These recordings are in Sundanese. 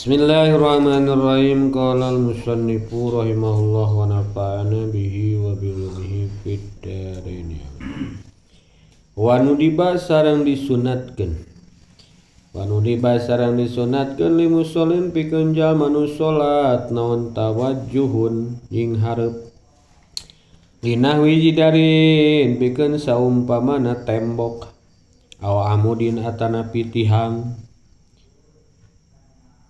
Bismillahirrahmanirrahim. Qala al-musannifu rahimahullah wa nafa'ana bihi wa bi ulumihi fid dharain. Wa nudiba sareng disunatkeun. Wa nudiba sareng disunatkeun li musallin pikeun jalma nu salat naon tawajjuhun jeung hareup. Linahwi jidarin pikeun saumpamana tembok aw amudin atana pitihang.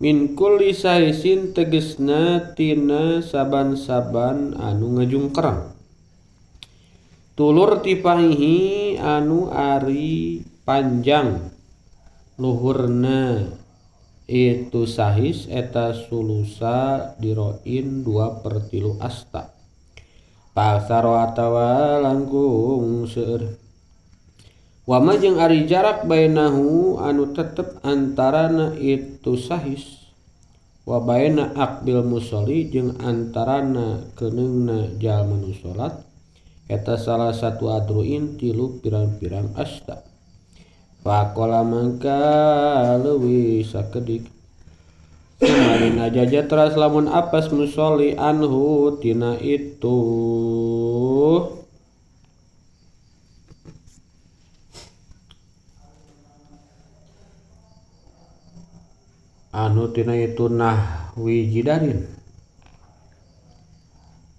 Min kulli saisin tegesna tina saban-saban anu ngajungkerang. Tulur tipahihi anu ari panjang luhurna itu sahis eta sulusa diroin 2/3 asta. Pasaro atawa langkung seueur. Wama jeung ari jarak bainahu anu tetep antarana itu sahis wa baina aqbil musolli jeung antarana keuneungna jalma nu salat eta salah satu adruin tilu pirang-pirang asta. Faqala mangka leuwih sakedik semarin ajaja teras lamun apas musolli anhu tina itu anu tina itu nahwi jidarin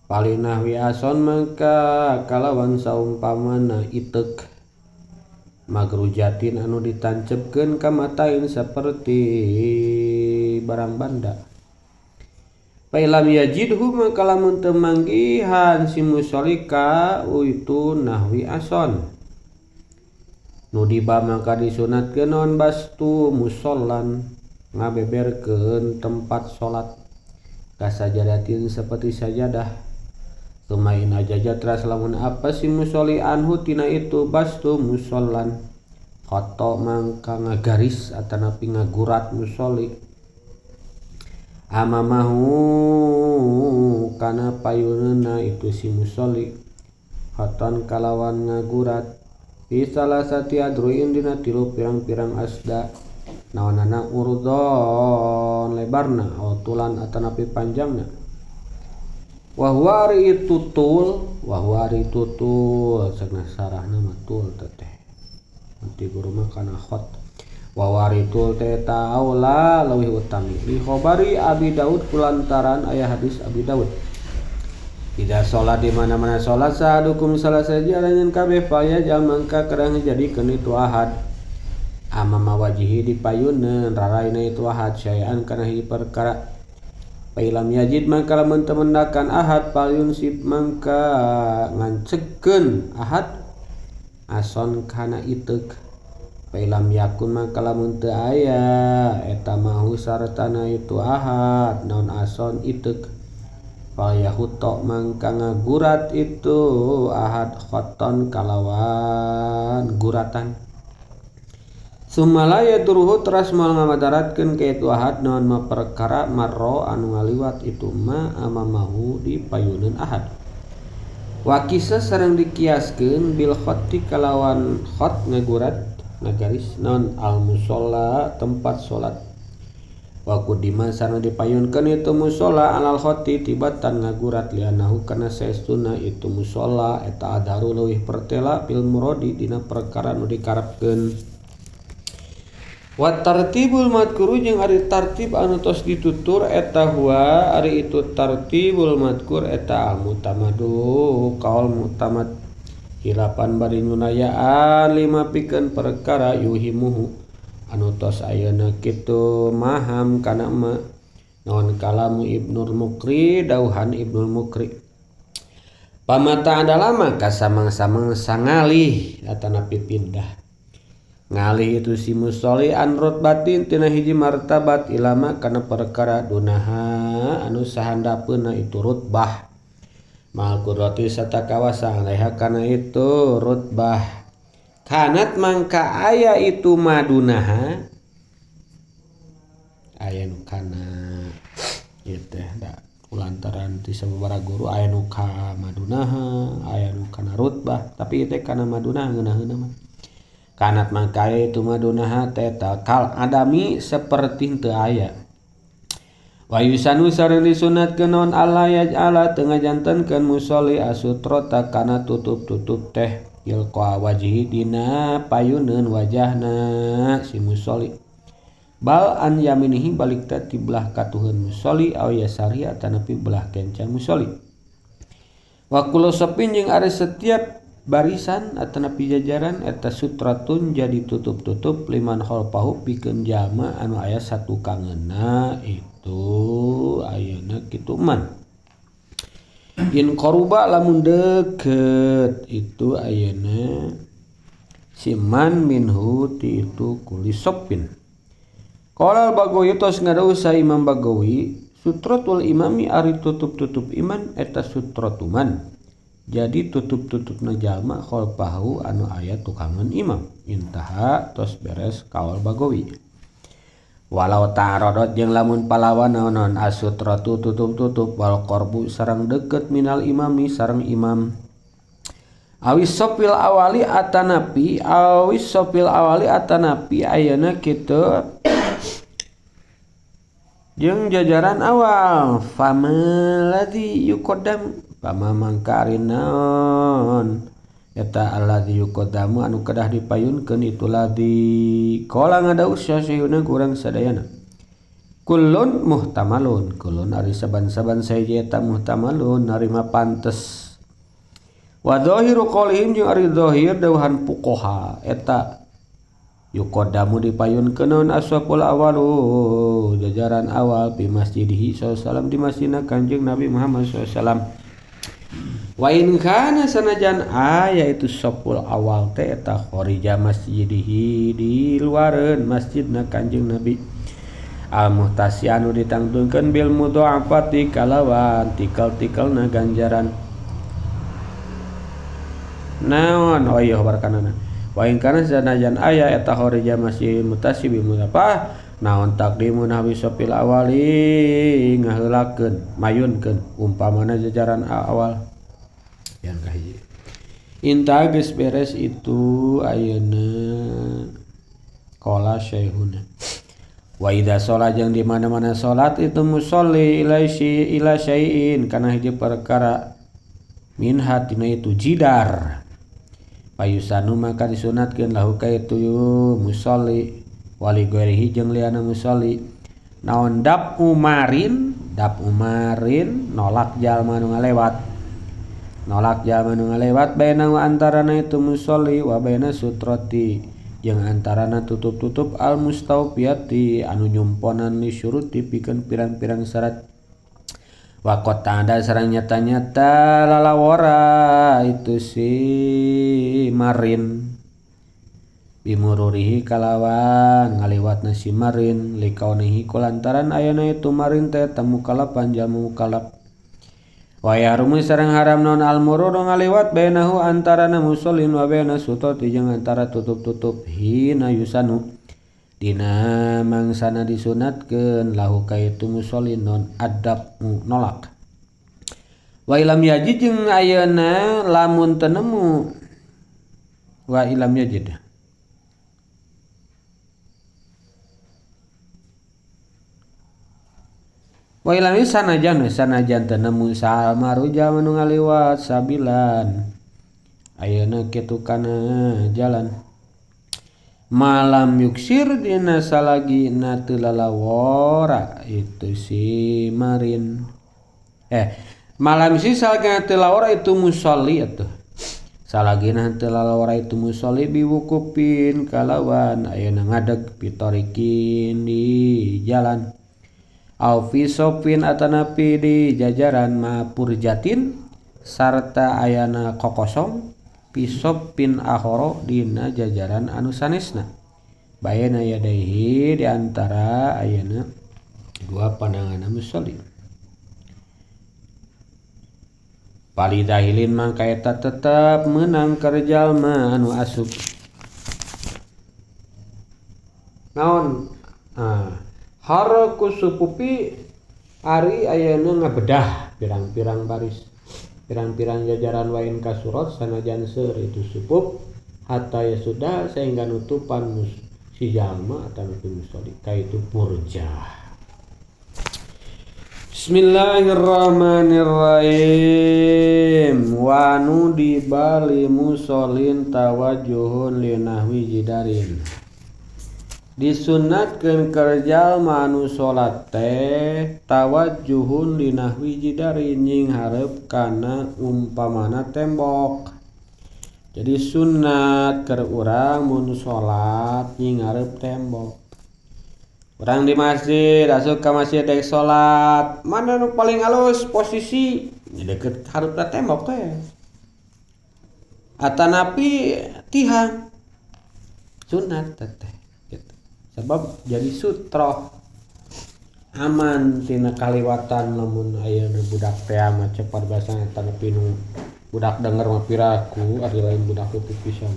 paling nahwi ason mangka kalawan saumpamana itek magrujatin anu ditancepkeun ka matain saperti barang banda. Fa ilam yajidhu mangka lamun teu manggihan si musallika itu nahwi ason nu diba mangka disunatkeun naon bastu musollan ngabeberkeun tempat salat kasajadatin seperti sajadah. Lumayan aja teras lamun apa si musolli anhu tina itu bastu musollan khoto mangka ngagaris atanapi ngagurat musolli amamahu kana payuneuna itu si musolli khoton kalawan ngagurat fi salasati adruin dina tilu pirang-pirang asda naonana urdon lebarna tulan atanapi panjangna. Wahwari itu tul, wahwari itu tul, cenah sarahna mah tul teh. Nanti guru mah kana khot. Wahwari tul teh taula leuwih utami. Li khabari Abi Daud kulantaran aya hadis Abi Daud. Ida salat di mana-mana salat sahadukum salah saja lanjeun kabeh paya jalma mangka kerang jadikeun itu ahad. Amama wajihi dipayuneun raraina itu ahad syai'an kana hiji perkara. Fa ilam yajid mangka lamun teu mendakan ahad palyun sip mangka ngancegkeun ahad ason kana iteuk. Fa ilam yakun mangka lamun teu aya eta mahu sartana itu ahad naon ason iteuk. Fal yahuto mangka ngagurat itu ahad khoton kalawan guratan. Sumala yadruhu teras moal ngamadaratkeun ka itu ahad naon ma perkara marro anu ngaliwat itu ma amamahu di payuneun ahad. Wa kisah sareng dikiaskeun bil khatti kalawan khat ngagurat ngagaris naon al musalla tempat salat. Wa kudima sareng dipayunkeun itu musalla alal khatti tibatan ngagurat lianahu kana saestuna itu musalla eta adaru leuwih pertela bil muradi dina perkara nu dikarepkeun. Wa tartibul madkuru jeung ari tartib anu tos ditutur eta huwa ari itu tartibul madkur eta al mutamadu kaul mutamad hilapan bari nyunayaan lima pikeun perkara yuhimuhu anu tos ayeuna kitu maham kana ma naon kalamu Ibnul Mukri dauhan Ibnul Mukri pamata adalah maka samang-samang sangalih atanapi pindah ngalih itu si musolli an rutbatin tina hiji martabat ilama kana perkara dunaha anu sahandapeuna itu rutbah mal qudrati sarta kawasa alaiha kana itu rutbah kanat mangka aya itu madunaha aya nu kana ieu teh da kulantaran ti sababaraha guru aya nu ka madunaha aya nu kana rutbah tapi ieu teh kana madunaha ngeunaheunna mah kanat mangka itu madunaha teh kal adami seperti teu aya. Wa yusanu sareng disunatkeun naon alla yaj'ala teu ngajantenkeun musolli asutrata kana tutup-tutup teh ilqa wajhi dina payuneun wajahna si musolli bal an yaminihi balik teh ti belah katuheun musolli aw yasari atanapi belah kenca musolli wa kullu safin jeung ari setiap barisan atanapi jajaran eta sutratun jadi tutup-tutup liman khalfahu pikeun jalma anu aya satukangeunna itu ayeuna kitu man in qaruba lamun deukeut itu ayeuna si man minhu ti itu kuli sopin. Qala Bagawi tos ngadawuh sa Imam Bagawi sutratul imami ari tutup-tutup iman eta sutratuman jadi tutup-tutupna jalma khalfahu anu aya tukangan imam. Intaha tos beres kaul Bagawi. Walau ta'aradot jeung lamun palawan naon asutratu tutup-tutup wal qarbu sareng deukeut minal imami sareng imam awis sopil awali atanapi awis sopil awali atanapi ayeuna kitu jeung jajaran awal fama ladzi yuqaddam fama mangka ari naon eta alladzi yuqaddamu anu kedah dipayunkeun itu ladzi qala ngadawuh syafi'una kurang sadayana kullun muhtamalun kullun ari saban-saban saeja eta muhtamalun narima pantes wa zahiru qaulihim jeung ari zahir dawuhan fuqaha eta yuqaddamu dipayunkeun naon aswaful awalu jajaran awal bi masjidihi sallallahu alaihi wasallam di masjidna Kanjeng Nabi Muhammad sallallahu alaihi wasallam. Wa in kana sanajan aya itu sopul awal teh eta kharija masjidihi di luareun masjidna Kanjeng Nabi al muhtasi anu ditangtungkeun bil mudha'afati kalawan tikel-tikelna ganjaran naon oh iya barkanana wa in kana sanajan aya eta kharija masjid muhtasi bil mudha'afah naon takdimun hawi sopil awali ngaheulakeun mayunkeun umpamana jajaran awal yang kahiji inta geus beres itu ayeuna qala syekhuna wa idza sholat jeung di mana-mana salat itu musolli ila syai'in kana hiji perkara min hatina itu jidar payusanu maka disunatkeun lahu ka itu musolli wali ghairihi jeung liana musolli naon dap umarin nolak jalma nu ngalewat nolak jalma nu ngalewat baina wa antarana itu musolli wa baina sutrati jeung antarana tutup-tutup al mustawfiyati anu nyumponan li syuruti pikeun pirang-pirang syarat wa qad ta'ada sareng nyata-nyata lalawara itu si marin bimururihi kalawan ngaliwatna si marin likaunihi kulantaran ayana itu marin teh temu kalapan jalma mukalaf wa yahrumu sareng haram naon almururu ngaliwat bainahu antarana musallin wa baina sutrati jeung antara tutup-tutup hina yusanu dina mangsana disunatkeun lahu ka itu musallin non adab nolak wa ilam yajid jeung ayeuna lamun teu nemu wa ilam yajid wa ilami sanajan sanajan teu nemu salmaru jalma nu ngaliwat sabilan ayeuna kitu kana jalan malam yuksir dina salagina teu lalawara itu si marin malam si salagina teu lalawara itu musolli atuh salagina teu lalawara itu musolli biwukupin kalawan ayeuna ngadeg pitorikin di jalan au fi sofin atanapi di jajaran mapurjatin sarta ayana kokosong pisopin ahoro dina jajaran anu sanesna bayana yadaihi di antara ayana dua pandangan musolli palidahilin mangka eta tetep meunang keur jalma anu asup naon haraku supupi ari ayeuna ngabedah pirang-pirang baris pirang-pirang jajaran wain kasurat sanajan seur itu supup hatta ya sudah sehingga nutupan si jalma atau nutup musolli ka itu purjah. Bismillahirrahmanirrahim. Wa nudiba li musallin tawajjuhun li nahwi jidarin. Disunatkeun keur jalma anu salat teh tawajjuhun li nahwi jidarin nying hareup kana umpamana tembok. Jadi sunat keur urang mun salat nying hareup tembok. Urang di masjid, asup ka masjid dek salat, mana nu paling alus posisi? Nya deket hareupna tembok teh. Atanapi tihang. Sunat teh gitu. Sebab jadi sutroh aman tina kaliwatan lamun ayeuna budak teh mah cepat basana tanapi nu budak denger mah piraku ari lain budak leutik pisan.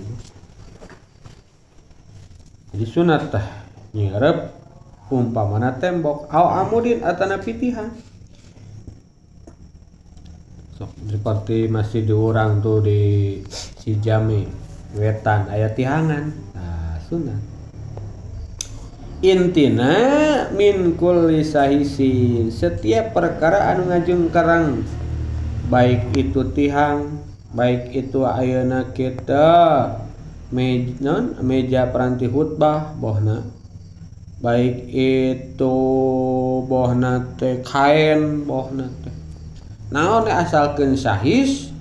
Jadi sunat teh nyarep umpamana tembok au amudin atanapi tihang. Sok seperti masih di urang tuh di Cijame wetan aya tihangan. Nah, sunat. Intina min kulli sahisin, setiap perkara anu ngajengkerang, baik itu tihang, baik itu ayeuna kita meja peranti khutbah bohna, baik itu bohna teh kain bohna teh naon asalkeun sahis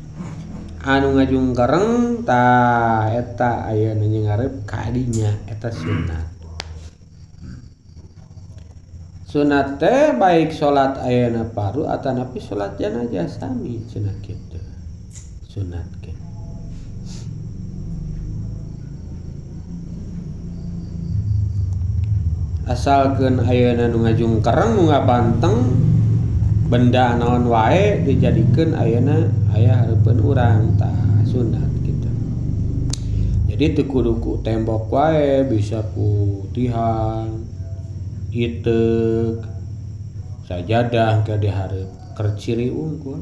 anu ngajungkereng tah eta ayeuna ngarep ka dinya eta sunat. Sunat teh baik salat ayeuna paru atanapi salat jenazah sami cenah kitu. Sunat ke. Asalkeun ayeuna nu ngajungkereng nu ngabanteng benda naon wae dijadikeun ayeuna aya hareupeun urang tah sunat kitu. Jadi teu kudu ku tembok wae, bisa ku tihang, iteuk, sajadah ke dihareup keur ciri unggul.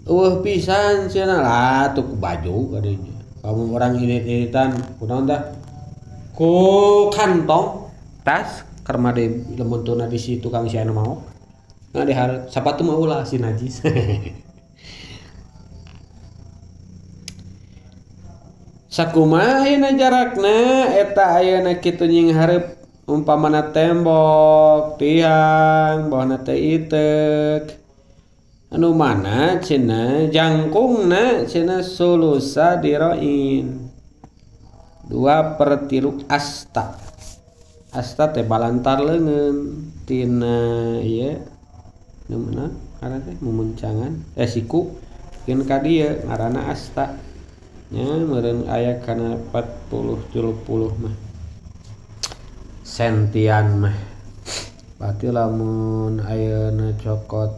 Eueuh pisan cenah lah tuh ku baju kadinya. Kamu orang init-initan kunaon tah? Ku kantong tas keur made lamun tuna di situ tukang si anu mau. Nah dihareup sapatu mah ulah si najis. Sakumaha ayeuna jarakna eta ayeuna kitu nying hareup umpamana tembok, tiang, bawahna teh iteuk. Anu mana cenah jangkungna cenah sulusa diroin. 2/3 asta. Asta teh balantar leungeun tina ieu nu mana ngaranna teh mumuncangan siku keun ka dieu ngaranna asta. Nya meureun aya kana 40 30 mah. Sentian mah berarti lamun ayeuna cokot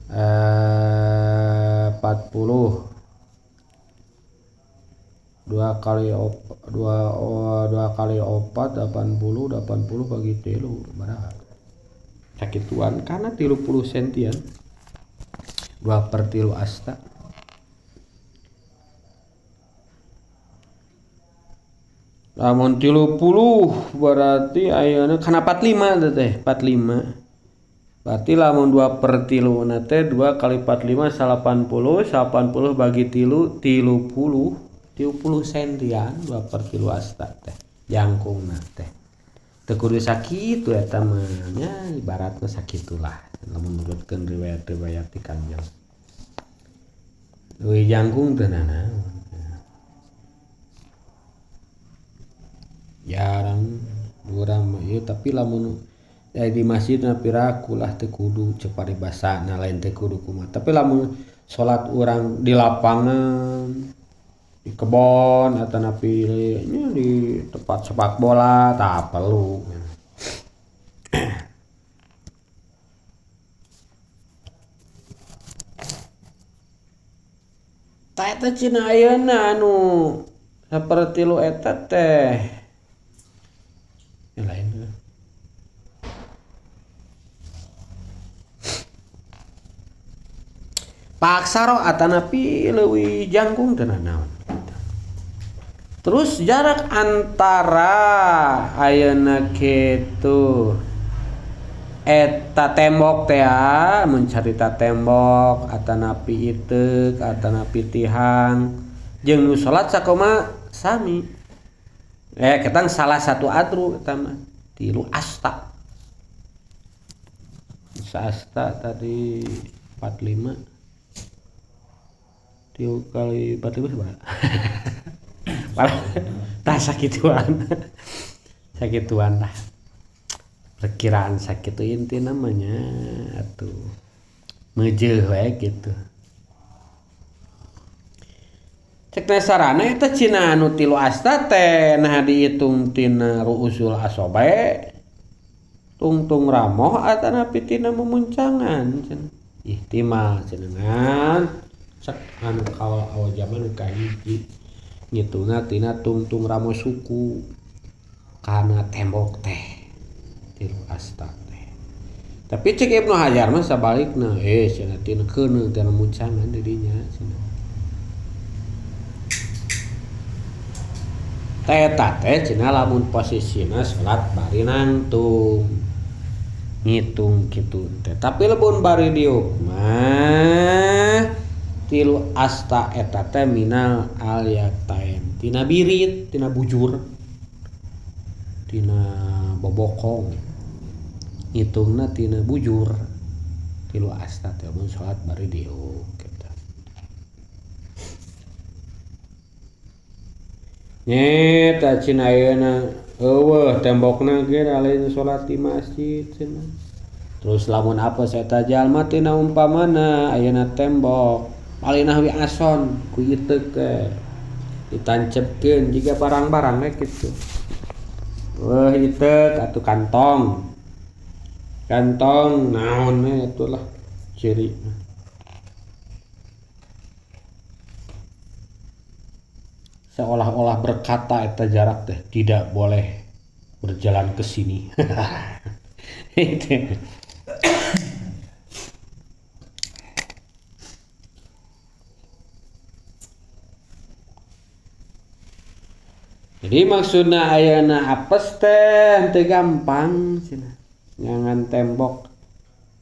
40 2 kali 2 kali 4 80 80 bagi 3 berapa sakituan karena 30 sentian 2/3 asta. Lamun 30 berarti ayeuna kana 45 teh 45. Berarti lamun 2/3 na teh 2 kali 45 80, 80 bagi 3 30, 30 sentian 2/3 asta teh jangkungna teh. Teu kudu sakitu eta mah nya ibaratna sakitulah lamun nurutkeun riwayat-riwayat ti Kanjeng. Leuwih jangkung teh nanaon. Jarang urang mah ieu tapi lamun di masjid na piraku lah teu kudu cek paribasana lain teu kudu kumaha. Tapi lamun salat urang di lapangan, di kebon atanapi nya di tempat sepak bola tah perlu. Tah eta cenah ayeuna anu saperti lu eta teh lain. Paksaro atanapi leuwih jangkung teu naon. Terus jarak antara ayeuna kitu Eta tembok teh mun carita tembok atanapi iteuk atanapi tihang jeung nu salat sakoma sami. Ketang salah satu adru eta mah 3 asta. Saasta tadi 45 3 kali 45 sabaraha? Tah sakituan. Sakituan lah. Perkiraan sakitu inti namanya atuh meujeuh we kitu. Cek sarana eta cina anu 3 asta teh nah dihitung tina ruusul asobe tungtung ramoh atanapi tina memuncangan cenah. Ihtimal cenah cek anu kaul awal zaman kahiji ngitungna tina tungtung ramoh suku kana tembok teh 3 asta teh. Tapi cek Ibnu Hajar mah sabalikna cenah tina keuneuh tina muncangan di dinya cenah. Eta teh cenah lamun posisina salat bari nangtung ngitung kitu teh. Tapi lamun bari diuk mah 3 asta eta teh minal alyatain tina birit tina bujur tina bobokong ngitungna tina bujur 3 asta teh mun salat bari diuk kitu. Nyeta cenah ayeuna eueuh tembokna ge lain salat di masjid cenah. Terus lamun apes eta jalma tina umpamana ayeuna tembok palinah wi ason ku iteuk teh ditancepkeun jiga barang-barang we kitu. Eueuh iteuk atuh kantong. Kantong naon we atulah ciri. Seolah-olah berkata eta jarak teh tidak boleh berjalan ke sini. Jadi maksudna ayeuna apes teh teu gampang cenah. Nyangan tembok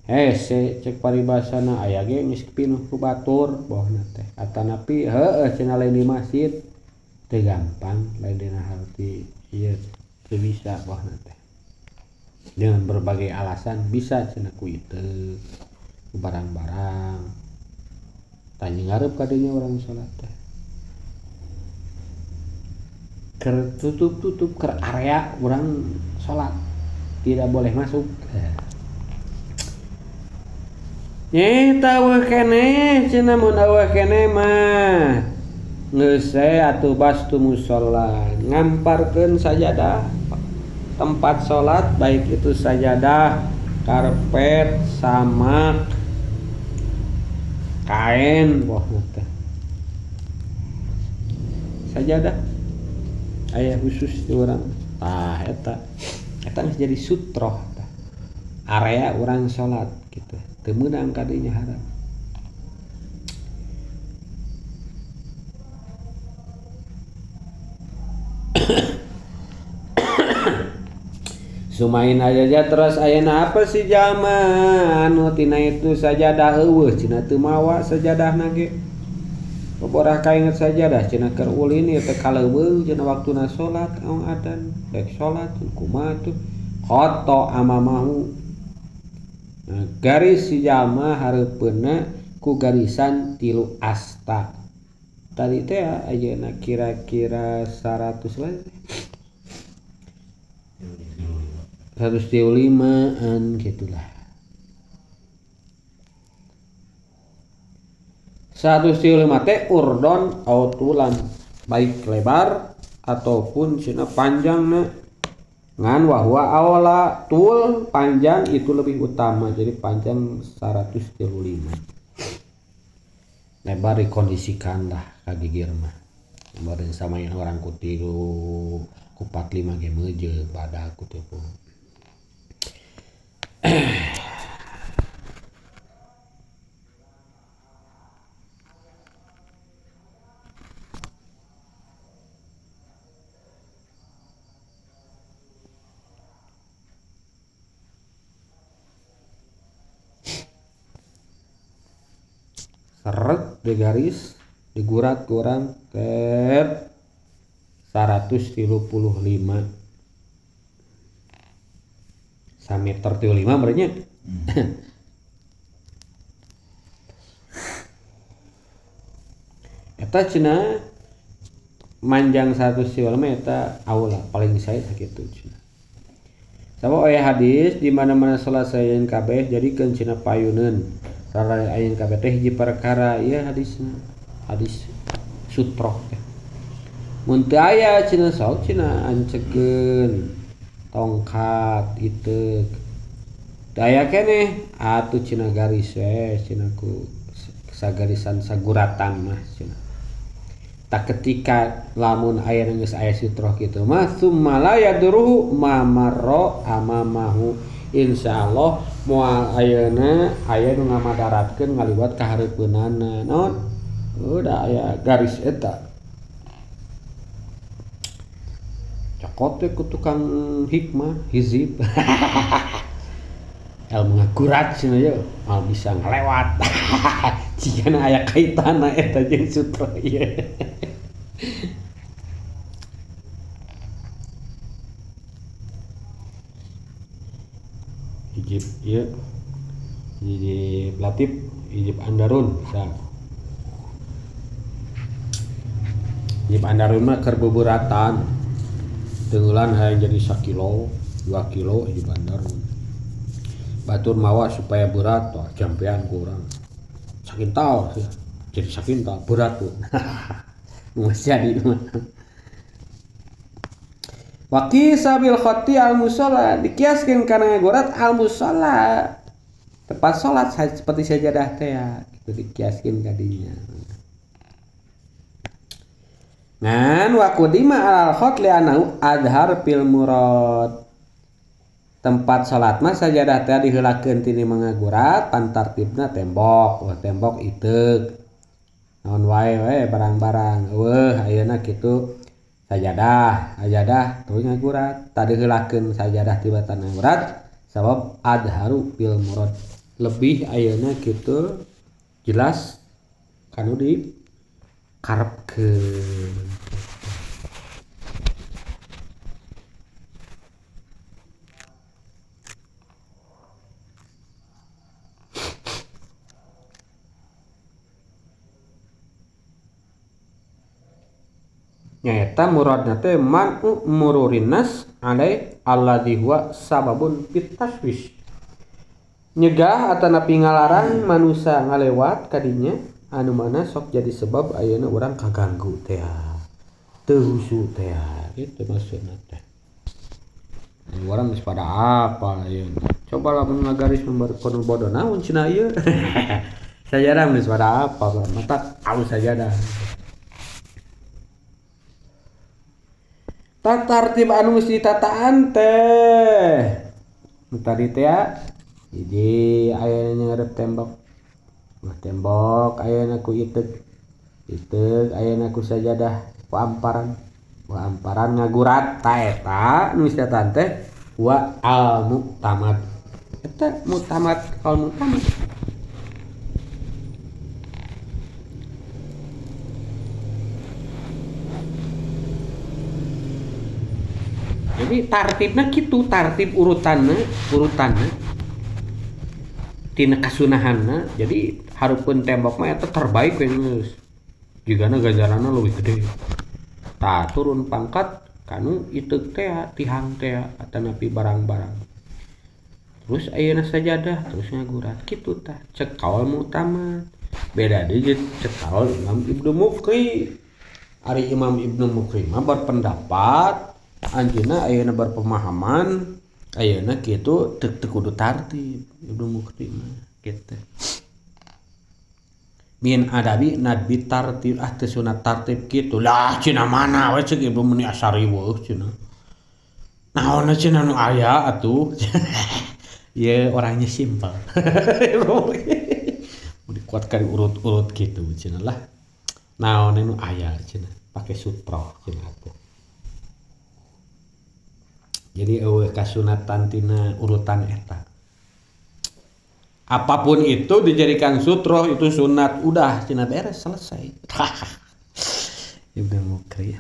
hese cek paribasana aya ge geus pinuh ku batur bohna teh. Atanapi heueuh cenah lain di masjid teu gampang lain dina harti ieu teu bisa bohna teh. Dengan berbagai alasan bisa cenah ku iteuk ku barang-barang. Tanya ngarep kadinya urang salat teh. Keur tutup-tutup keur area urang salat tidak boleh masuk. Nyeta eueuh keneh cenah mun eueuh keneh mah geus atuh bastu musholla ngamparkeun sajadah tempat salat baik itu sajadah, karpet, samak, kain bohna teh. Sajadah aya khusus di urang. Tah eta eta geus jadi sutroh tah. Area urang salat kitu. Teu meunang kadinya haram. Sumain aja terus ayeuna apa sih jalma anu tina itu sajadah eueuh cenah teu mawa sajadahna ge. Boborah kainget sajadah cenah keur ulin ieu teh kaleuweung cenah waktuna salat ong adan rek salat kumaha tuh khoto amamahu. Nah, garis si jalma hareupeunna ku garisan 3 asta. Tadi teh ayeuna kira-kira 100 lah. 135-an gitulah. 135 teh urdon autulan baik lebar ataupun cenah panjangna ngan wahwa awala tul panjang itu lebih utama jadi panjang 135 lebar dikondisikan lah ka gigir mah lebar samain orang ku 3 ku 45 ge meujeuh badak ku teu. di garis digurat kurang tet 135 sameter 35 merenya. Eta cenah manjang 135 eta aula paling sae sakitu cenah. Sabab aya hadis di mana-mana salat sayeun kabeh jadikeun cenah payuneun. Sareng ayeun kabeh teh hiji perkara ieu hadisna. Hadis sutroh teh. Mun teu aya cenah sok cenah ancekeun tongkat iteuk. Teu aya keneh atuh cenah garis we cenah ku sagarisan saguratan mah cenah. Tak ketika lamun aya geus aya sutroh kitu mah summa la yadruhu ma marra amamahu insyaallah moal ayeuna aya nu ngamadaratkeun ngaliwat ka hareupeunana naon udah aya garis eta cokot we ku tukang hikmah hizib ilmu ngagurat cenah ye moal bisa ngalewat jigana aya kaitanna eta jeung sutra ieu. Hijib ieu hijib latif hijib andarun bisa. Hijib andarun mah keur buburatan teulan hayang jadi sakilo 2 kilo hijib andarun. Batur mawa supaya berat wah jampean ku urang. Sakintal jadi sakintal berat tuh. Geus jadi mah. Waqisa bil khatti al musalla dikiaskeun kana ngagurat al musalla tempat salat seperti sajadah teh ya kitu dikiaskeun kadinya. Ngan wa qudima al khat li annahu adhar fil murad. Tempat salat mah sajadah teh diheulakeun tini mangagurat pantartibna tembok, wah tembok iteuk. Naon wae we barang-barang eueuh ayeuna kitu sajadah, sajadah tuluy ngagurat. Tadi heulakeun sajadah tibatan ngagurat sabab adharu fil murad. Lebih ayeuna kitu jelas kanu di karepkeun. Nyaeta muradna teh man'u mururin nas alai alladzi huwa sababun fit taswis. Nyegah atanapi ngalarang manusia ngalewat kadinya anu mana sok jadi sebab ayeuna urang kaganggu teh. Teu husu teh kitu maksudna teh. Urang geus pada apa ayeuna. Coba lamun ngagaris nomor bodoh naon cenah ieu. Sajadah geus pada apa mata tahu sajadah. Tartib anu geus ditataan teh. Nu tadi teh ya, hiji aya ngarep tembok. Wah tembok ayeuna ku iteuk. Iteuk ayeuna ku sajadah ku amparan. Wa amparan ngagurat ta eta nu geus ditataan teh wa al muktamad. Eta muktamad kal muktamad. Jadi tartibna kitu, tartib urutanna, urutanna tina kasunahanna. Jadi hareupeun tembok mah eta terbaik we geus. Jigana ganjaranna leuwih gede. Tah turun pangkat kanu iteuk teh tihang teh atanapi barang-barang. Terus ayeuna sajadah, terus ngagurat kitu tah cek kaul muktamad. Beda deui cek kaul Imam Ibnu Mukri. Ari Imam Ibnu Mukri mah berpendapat anjeunna ayeuna berpemahaman ayeuna kitu teu kudu tartib Ibnu Mukri mah kitu. Min adabi nadbi tartib ah teu sunat tartib kitu lah cenah mana we ceuk Ibnu meni asa riweuh cenah. Naonna cenah nu aya atuh. Ye orangnya simpel. Mau dikuatkan urut-urut kitu cenah lah. Naonna nu aya cenah pake sutra cenah atuh. Jadi eueuh kasunatan tina urutan eta. Apapun itu dijadikan sutroh itu sunat, udah cenah beres selesai. Ibnu Mukri.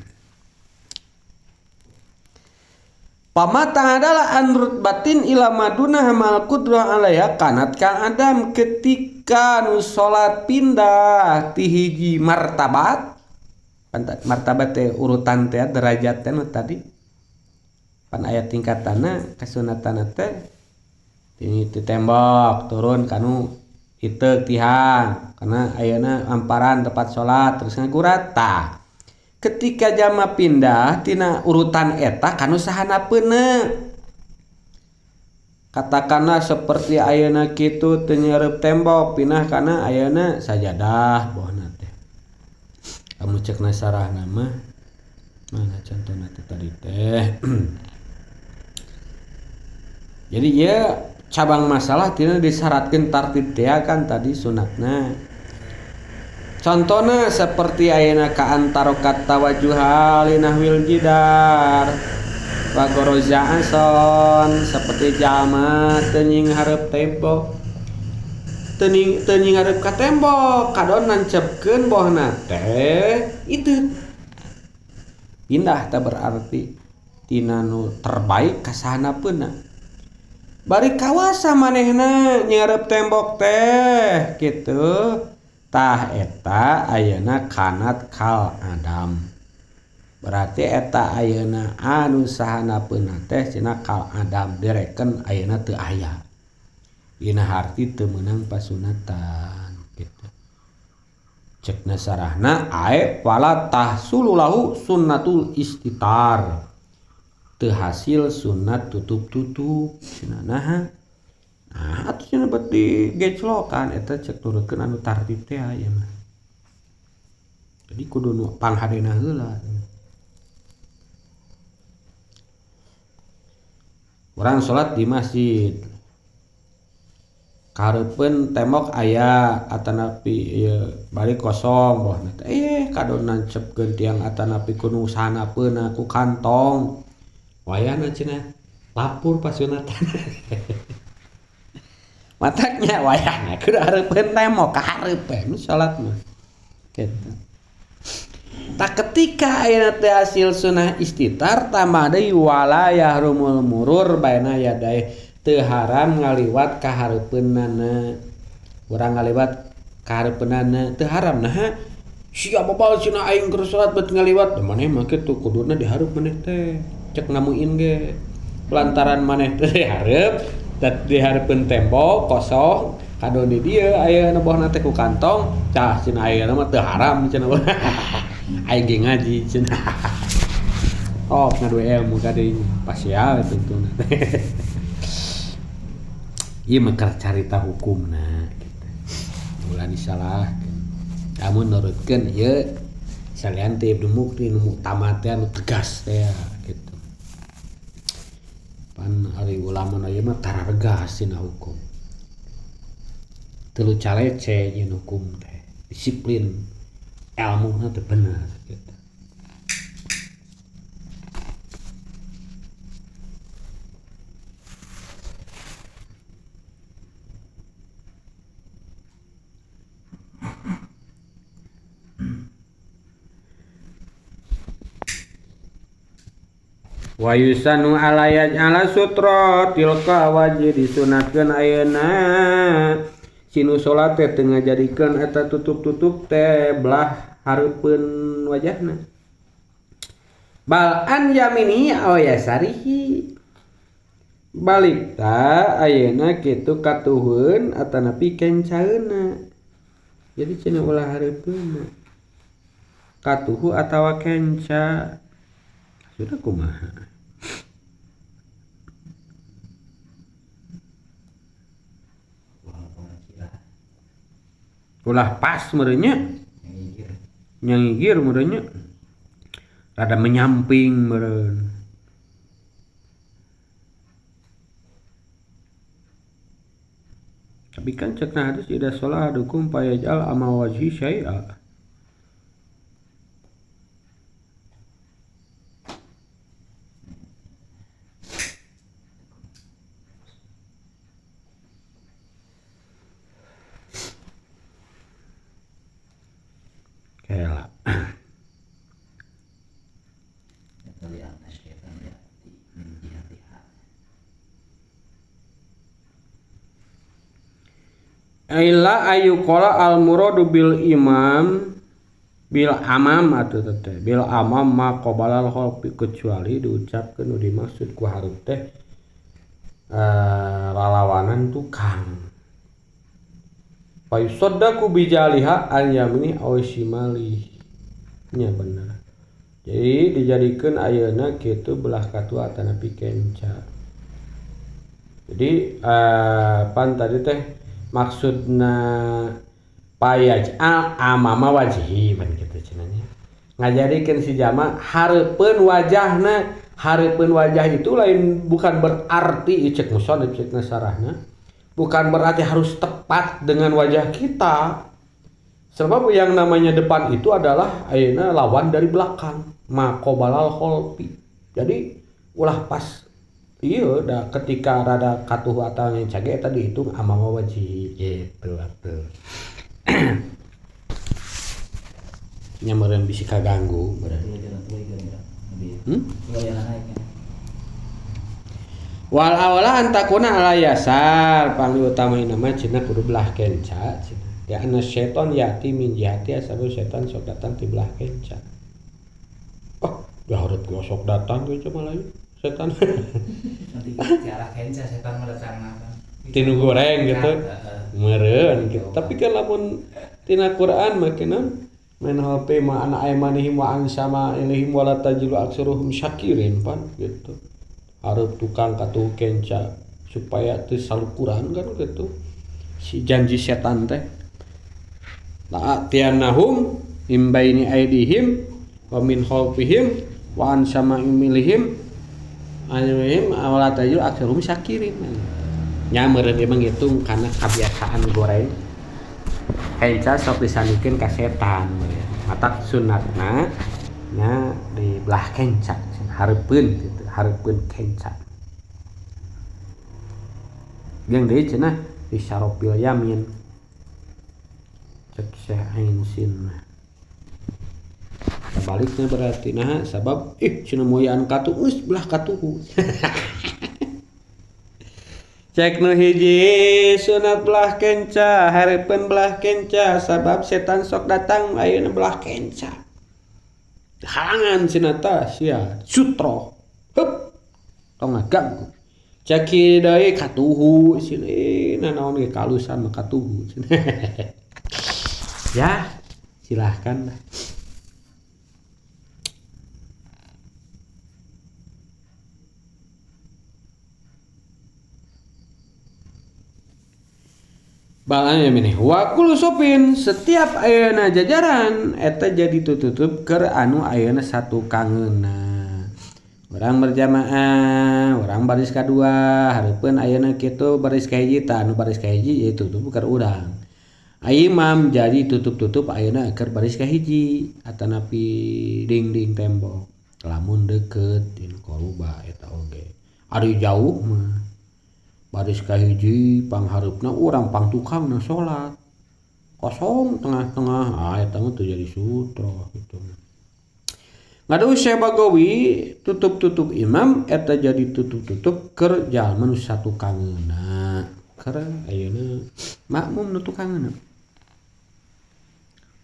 Pamatang adalah anrut batin ila madunah mal qudrah alaiha kanat kang adam ketika nu salat pindah ti hiji martabat, martabat teh urutan teh derajat teh nu tadi pan aya tingkatanna kasunatan teh ti tembok turun kanu iteuk tihang karena ayeuna amparan tempat salat terus ngagurata. Ketika jama pindah tina urutan eta kanu sahanapeuna, katakanlah seperti ayeuna kitu teu nyereup tembok pindah kana ayeuna sajadah bohna teh. Kamu cek nasarahna mah mana contohna teh tadi teh. Jadi ieu cabang masalah tina disyaratkeun tartib teh kan tadi sunatna. Contohna seperti ayeuna ka antarokat tawajuha linahwil jidar wa goroza ason, seperti jalma teu nyinghareup tembok, teu nyinghareup ka tembok kadon nancepkeun bohna teh itu pindah teh berarti tina nu terbaik ka sahanapeuna. Bari kawasa manehna nyareup tembok teh kitu. Tah eta ayeuna kanat kal adam. Berarti eta ayeuna anu sahanapeuna teh cenah kal adam direken ayeuna teu aya. Dina harti teu meunang pasunatan kitu. Cek nasarahna ae wala tahsululahu sunnatul istitar. Teu hasil sunat tutup-tutup cenah naha. Nah, atuh cenah bet digeclokan eta cek turutkeun anu tartib teh aya mah. Jadi kudu nu panghadena heula. Urang salat di masjid. Kareupeun tembok aya atanapi ieu bari kosong bohna teh kadon nancepkeun tiang atanapi kudu sahanapeuna ku kantong. Wayahna cenah lapur pasunatan. Mataknya wayahna kudu hareupeun tembok ka hareupeun salat mah. Kitu. Tak ketika ayeuna teh hasil sunah istitar tambah deui wala yahrumul murur baina yadai teu haram ngaliwat ka hareupeunana. Urang ngaliwat ka hareupeunana teu haram naha sia babal cenah aing keur salat bet ngaliwat maneh mah kitu kuduna dihareup maneh teh. Cek ngamuin ge lantaran maneh teh dihareup dihareupeun tembok kosong kadon di dieu ayeuna bohna teh ku kantong cah cenah ayeuna mah teu haram cenah aing ge ngaji cenah oh ngadu ilmu ka deui pasial tungtungna ieu mah keur carita hukumna kitu ulah disalahkeun lamun nurutkeun ieu salian teh Ibnu Mukri nu muktamad teh anu tegas teh kitu. Pan ari ulama na ieu mah tararegas dina hukum. Teu calece nyeun hukum teh, disiplin ilmuna teh bener kitu. Wa yusanu ala yaj'ala sutra tilka wajib disunatkeun ayeuna sinu salat teh teu ngajadikeun eta tutup-tutup teh belah hareupeun wajahna bal an yamini aw yasarihi balik ta ayeuna kitu katuhun atanapi kencaeuna jadi cenah ulah hareupeunna katuhu atawa kenca sudah kumaha. Ulah pas merenya nyangigir merenya rada menyamping meren. Tapi kan cekna hadis ida sholat adukum payajal ama wajhi syai'a. Kela. Illa ayu qala al muradu bil imam bil amam atuh teh bil amam ma qabalal khalfi kecuali diucapkeun nu dimaksud ku hareup teh lalawanan tukang fayusaddaqu bijaliha an yamini aw shimali nya bener. Jadi dijadikeun ayeuna kitu belah katua atanapi kenca. Jadi pan tadi teh maksudna payaj'al amama wajhi pan kitu cenah nya. Ngajadikeun si jama hareupeun wajahna, hareupeun wajah itu lain bukan berarti cek musonib cek nasarahna, bukan berarti harus tepat dengan wajah kita. Sebab yang namanya depan itu adalah ayeuna lawan dari belakang, maqobalal kholfi. Jadi ulah pas iya da ketika rada katuh atau yang cage eta dihitung amama wajhi gitu atuh. Nya meureun bisi kaganggu meureun. Wal awala antakuna ala yasar pangutamaina mah cenah kudu belah kenca cenah. Ya anna syaiton yati min jihati asabul syaitan sok datang ti belah kenca. Oh, dah hareup gua sok datang ge cuma lain setan. Nanti di arah kenca setan mah datang apa? Tinu goreng gitu. Meureun gitu. Tapi kan lamun tina Quran mah keun men HP ma ana aymanihim wa an sama ilihim wala tajidu aksaruhum syakirin pan gitu. Hareup tukang katuh kenca supaya teu salukuran kan gitu. Si janji setan teh la'atiyanahum min baini aidihim wa min khalfihim wa an sama'ilihim anihim wala tajidu aksaruhum syakirin. Nya meureun ieu mah ngitung kana kabiasaan goreng kenca sok disandikeun ka setan meureun. Matak sunatna nya di belah kenca hareupeun gitu, hareupeun kenca. Jeung deui cenah di syarofil yamin. Cek Syekh Ain Sin. Sebaliknya berarti nah sabab cenah moyaan katuh geus belah katuhu. Cek nu hiji sunat belah kenca, hareupeun belah kenca sabab setan sok datang ayeuna belah kenca. Halangan cenah tah sia sutro. Hup. Tong ngaganggu. Cek deui katuhu cenah nanaon ge kalusan mah katuhu cenah. Ya, silahkan. Balanya ini wa kullu sopin setiap ayeuna jajaran eta jadi tutup keur anu ayeuna satu kangeuna. Urang berjamaah, urang baris kadua, hareupeun ayeuna kitu baris kahiji tah anu baris kahiji ieu tutup keur urang. Imam jadi tutup-tutup ayeuna keur baris kahiji atanapi dinding tembok. Lamun deukeut in koruba eta oge. Ari jauh mah baris kahiji panghareupna urang pangtukangna salat. Kosong tengah-tengah eta mah teu jadi sutra gitu. Ngadu Syekh Bagawi tutup-tutup imam eta jadi tutup-tutup keur jalma nu satukangeuna. Keur ayeuna makmum nu tukangeuna.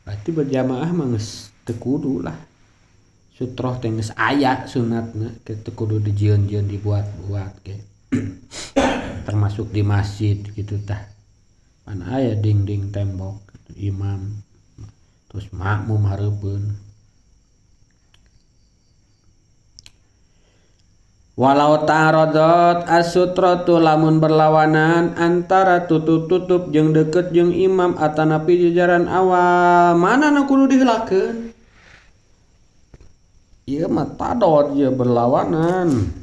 Berarti berjamaah mah geus teu kudu lah. Sutroh teh geus aya sunatna teu kudu dijieun-jieun dibuat-buat ge. Termasuk di masjid gitu tah. Pan aya dinding tembok gitu, imam terus makmum hareupeun. Walau ta'aradat as-sutratu lamun berlawanan antara tutup-tutup jeung deukeut jeung imam atanapi jajaran awal mana nu kudu diheulakeun? Ieu mah tadod ieu berlawanan.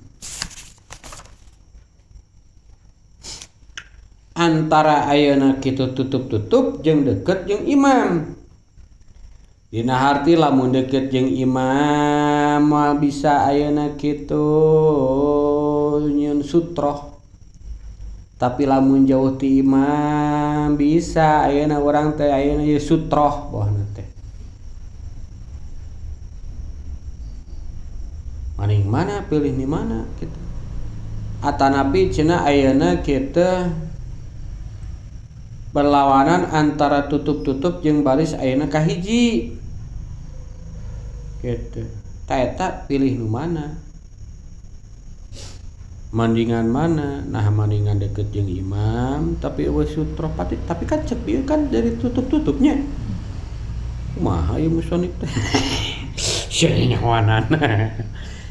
Antara ayeuna kitu tutup-tutup jeung deukeut jeung imam. Dina harti lamun deukeut jeung imam moal bisa ayeuna kitu nyieun sutroh. Tapi lamun jauh ti imam bisa ayeuna urang teh ayeuna ieu sutroh bohna teh. Maning mana pilih di mana gitu. Atanapi cenah ayeuna kitu berlawanan antara tutup-tutup jeung baris ayeuna kahiji. Gitu. Ta eta pilih nu mana? Mandingan mana? Nah mandingan deket jeung imam tapi eueuh sutra pati, tapi kan cek ieu kan dari tutup-tutupnya. Kumaha ieu musonif teh? Sia nyawanana.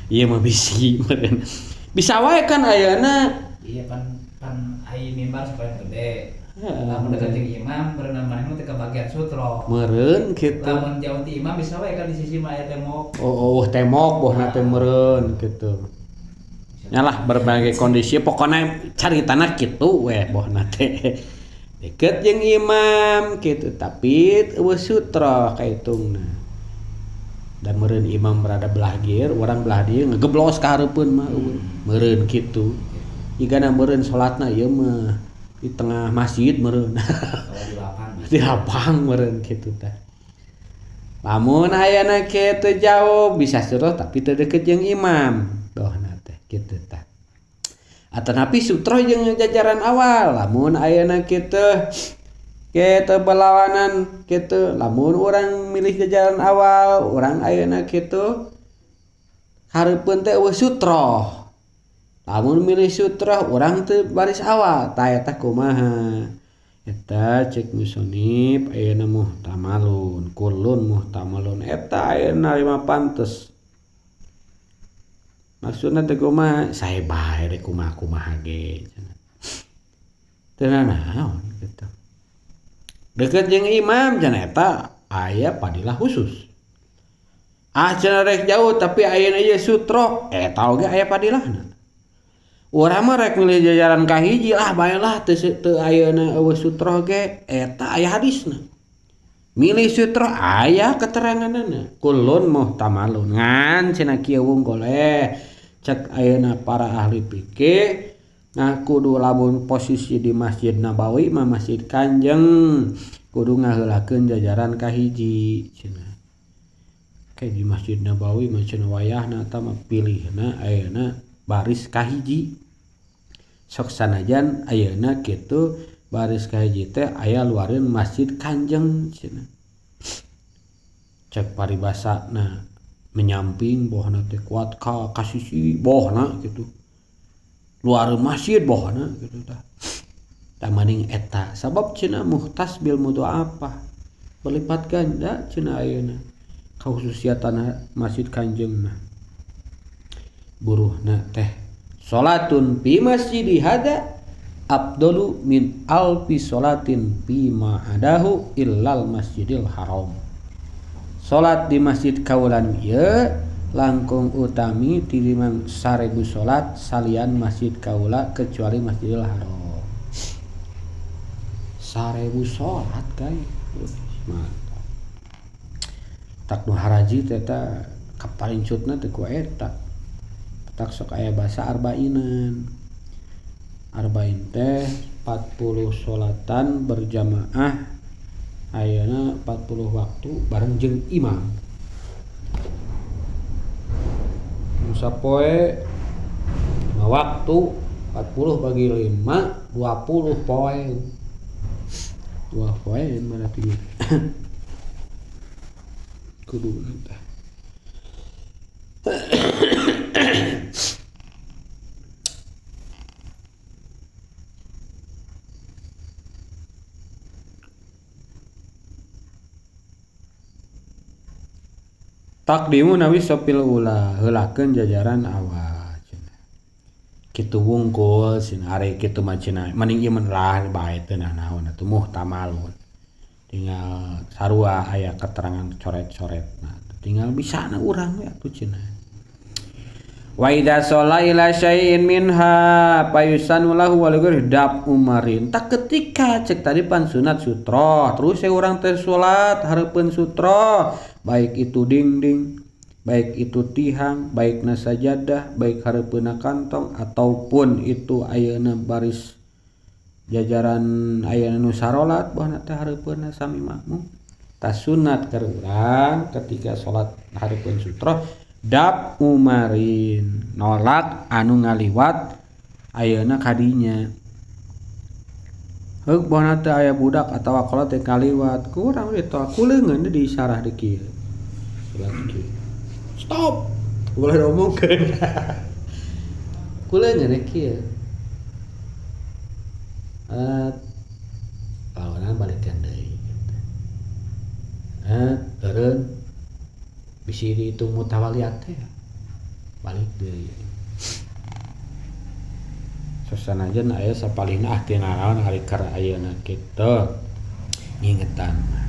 Ieu mah bisi meureun. Bisa wae kan ayeuna. Iya pan ai mimbar supaya gede. Lamun deket jeung imam berenang manehna teh kabagian sutra. Meureun kitu. Lamun jauh ti imam bisa wae kan di sisi mah aya tembok. Oh, tembok bohna teh meureun kitu. Nyalah berbagai kondisi pokona caritana kitu we bohna teh. Deket jeung imam kitu tapi eueuh sutra kaitungna. Da meureun imam rada belah gieu, urang belah dieu ngegeblos ka hareupeun mah eueuh. Meureun kitu. Jigana meureun salatna ieu mah di tengah masjid meureun. Di lapang. Di lapang meureun kitu tah. Lamun ayana kitu jauh bisa sutra tapi teu deket jeung imam. Dohna teh kitu tah. Atanapi sutra jeung jajaran awal. Lamun ayana kitu kitu berlawanan kitu. Lamun urang milih jajaran awal, urang ayeuna kitu hareupeun teh eueuh sutra. Lamun milih sutra urang teu baris awal, tah eta kumaha? Eta cek musonib ayeuna muhtamalun, kullun muhtamalun eta ayeuna lima pantes. Maksudna teh kumaha? Sae bae rek kumaha-kumaha ge cenah. Teu nanaon kitu. Deket jeung imam cenah eta aya padilah khusus. Ah cenah rek jauh tapi ayeuna ieu sutra eta oge aya padilahna. Urang mah rek milih jajaran kahiji lah bae lah teu ayeuna eueuh sutra ge eta aya hadisna. Milih sutra aya keteranganna. Kullun muhtamalun ngan cenah kieu wungkul cek ayeuna para ahli fikih nah kudu lamun posisi di Masjid Nabawi mah Masjid Kanjeng kudu ngaheulakeun jajaran kahiji cenah. Kayak di Masjid Nabawi mah cenah wayahna eta mah pilihna ayeuna baris kahiji. Sok sanajan ayeuna kitu baris kahiji teh aya luareun Masjid Kanjeng cenah. Cek paribasana menyamping bohna teh kuat ka kasisi bohna kitu. Luar masjid bohna kitu tah. Tah maning eta sabab cenah muhtas bil mudhaafah berlipat ganda cenah ayeuna kahususiatan Masjid Kanjeng mah. Buruhna teh salatun fi masjidi hada afdalu min alfi salatin fi ma adahu illal masjidil haram. Salat di masjid kaulan ieu langkung utami tinimbang 1000 salat salian masjid kaula kecuali Masjidil Haram. 1000 salat guys. Mantap. Tak nu haraji teh eta kaparincutna teh ku eta. Tak sok aya basa arbainan. Arba'in teh 40 salatan berjamaah ayeuna 40 waktu bareng jeung imam. Sapoe waktu 40 bagi 5 20 poe. 2 poe berarti kudu teh. Takdimu nawi sopil ula heulakeun jajaran awal cenah. Kitu wungkul cenah ari kitu mah cenah mending ieu mah lah bae teu naon atuh muhtamalun. Tinggal sarua aya keterangan coret-coretna. Tinggal bisana urang we atuh cenah. Wa idza shalla ila syai'in minha fayusanu lahu wa lighairi dab umarin. Tak ketika cek tadi pan sunat sutra, terus saya urang teh salat hareupeun sutra, baik itu dinding, baik itu tihang, baikna sajadah, baik hareupeunna kantong ataupun itu ayeuna baris jajaran ayeuna nu sarolat bahna teh hareupeunna sami makmum. Tas sunat keur urang ketika salat hareupeun sutra Dap umarin nolak anu ngaliwat ayeuna kadinya. Heuk bohna teh aya budak atawa kolot teh ngaliwat kurang ditolak ku leungeun di isarah di kieu. Salat kieu. Stop. Ulah diomongkeun. Ku leungeun kieu. Lawanan balikeun deui gitu. Eureun bisi dihitung mutawaliat teh balik deui. Sasanajan aya sapalihna ah teu naraon ari keur ayeuna kitu ngingetan mah.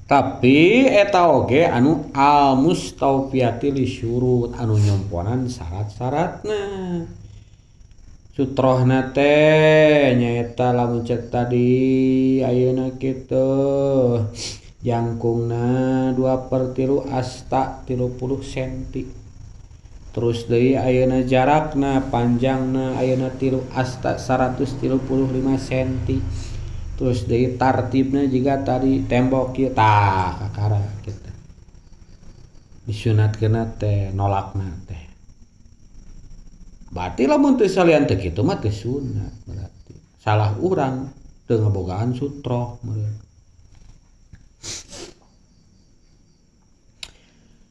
Tapi eta oge anu al mustaufiati li syurut anu nyomponan syarat-syaratna. Sutrohna teh nyaeta lamun cek tadi ayeuna kitu jangkungna 2/3 asta 30 senti. Terus deui ayeuna jarakna panjangna ayeuna 3 asta 135 senti. Terus deui tartibna jiga tadi tembok kieu tah kakara kitu. Disunatkeunna teh nolakna teh. Berarti lamun teu salian teu kitu mah teu sunat berarti. Salah urang teu ngabogaan sutroh meureun.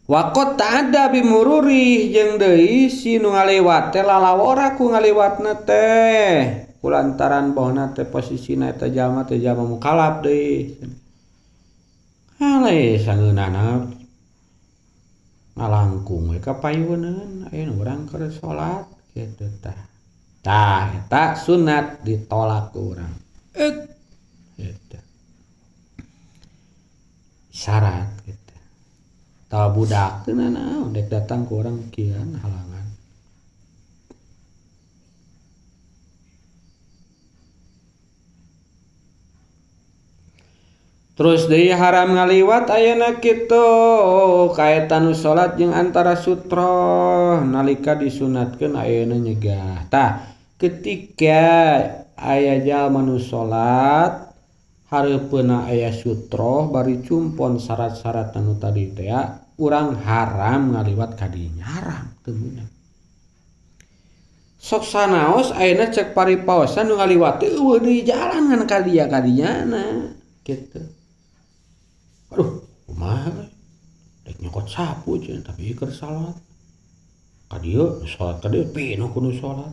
Waqat ta'adda bimururi jeung deui si nu ngaliwat teh lalawora ku ngaliwatna teh. Kulantaran bohna teh posisina eta jalma teh jalma mukalaf deui. Aleh sangeunana ngalangkung we ka payuneun ayeuna urang keur salat kitu tah. Tah eta sunat ditolak ku urang. Eta. Syarat kitu. Tah budak teu nanaon dek datang ku urang kieu halangan. Terus deui haram ngaliwat ayeuna kitu kaetan nu salat jeung antara sutroh nalika disunatkeun ayeuna nyegah. Tah ketika aya jalma nu salat hareupeunna aya sutroh bari cumpon syarat-syarat anu tadi teh urang haram ngaliwat ka dinya haram teu meunang. Sok sanaos ayeuna cek paripaosan nu ngaliwat teh eueuh deui jalan ngan ka dia ka dinyana kitu. Aduh, kumaha rek nyokot sapu cenah tapi keur salat. Ka dieu salat ka dieu pinuh ku nu salat.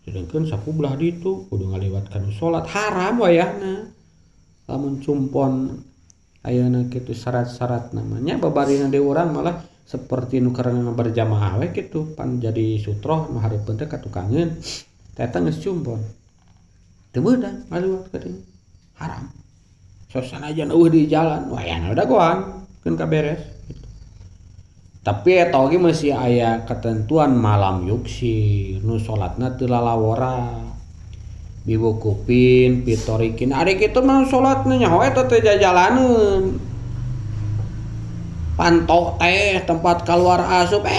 Sedengkeun sapu belah ditu kudu ngaliwat ka nu salat haram wayahna. Lamun cumpon ayeuna kitu syarat-syarat namanya babarina deui urang malah seperti nu keur berjamaah we kitu pan jadi sutroh nu hareupeun teh ka tukangeun teh eta geus cumpon. Teu meunang ngaliwat ka dieu. Haram. Sasanajan eueuh di jalan wayahna dagoan keun kaberes gitu. Tapi eta oge masih aya ketentuan malam yuksi nu salatna teu lalawora biwukupin pitorikin ari kitu mah salatna nyaho eta teh jajalaneun panto teh tempat keluar asup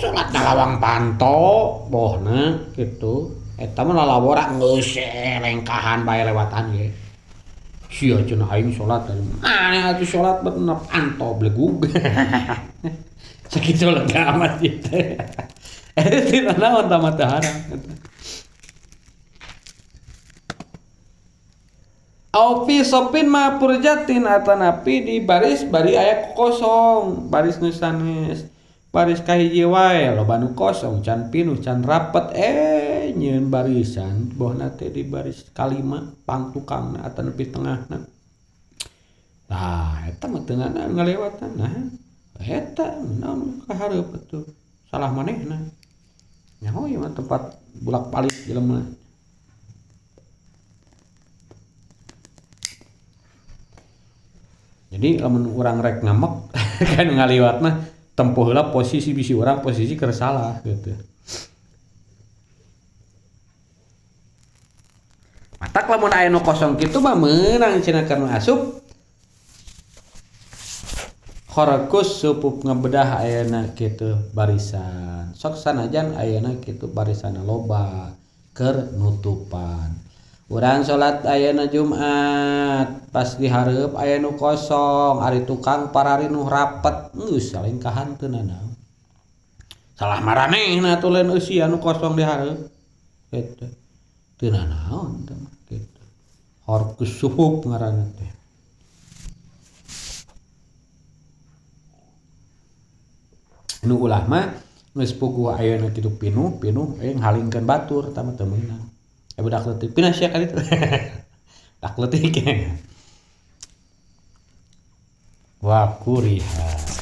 salat na lawang panto bohna kitu eta mah lalawora geus lengkahan bae lewatan ge. Sia cenah aing salat maneh atuh salat bener panto blegug. Sakitu lega amat ieu teh. Eta naon tah mah teu haram. Au fi sopin ma purjatin atanapi di baris bari aya kosong, baris nu sanes. Baris kahiji wae loba nu kosong can pinuh can rapet nyieun barisan bohna teh di baris kalima pangtukangna atanapi tengahna. Tah eta mah teu ngalewatan nah eta naon ka hareup atuh salah manehna. Nyaho ieu mah tempat bolak-balik jelema. Jadi lamun urang rek ngamek kan ngaliwat mah tempuh heula posisi bisi urang posisi keur salah gitu. Matak lamun aya nu kosong kitu mah meunang cenah keur asup. Kharakus supup ngebedah ayeuna kitu barisan. Sok sanajan ayeuna kitu barisanna loba keur nutupan. Urang salat ayeuna Jumat pas dihareup aya nu kosong ari tukang pararinuh rapet geus saling kahanteunana. Salah maranehna atuh lain eusi anu kosong dihareup kitu. Teu nanaon teh mah kitu. Horkus suhup ngaranna teh. Nu ulah mah geus puguh ayeuna kitu pinuh-pinuh ngalingkeun batur tah mah teu meunang. Budak leutik pindah sia ka ditu. Budak leutik. Wa kuriha.